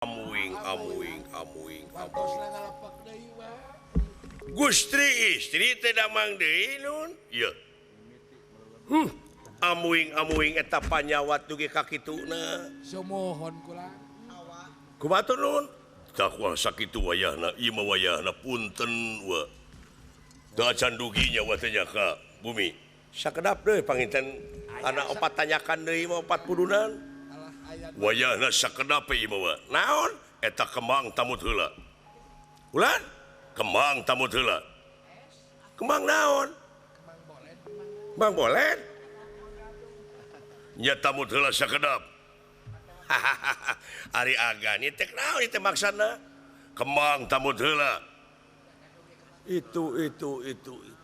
Amuing amuing amuing amuing. Gustri istri teh damang deui nun. Ieu. Amuing amuing eta panyawat dugi ka kituna. Sumuhun kula. Kumaha tuh nun? Tah kuah sakitu wayahna, ieu mah wayahna punten wa. Teu acan dugi nya wa teh nya ka bumi. Sakedap deui panginten anak opat tanyakan deui mah opat pudunan. Wayahna sakedap ieu mah. Naon? Eta kembang tamut heula. Ulan? Kembang tamut heula. Kembang naon? Kembang bolen. Nya tamut heula sakedap. Ari aga ni teh naon teh maksana? Kembang tamut heula. Itu itu itu itu.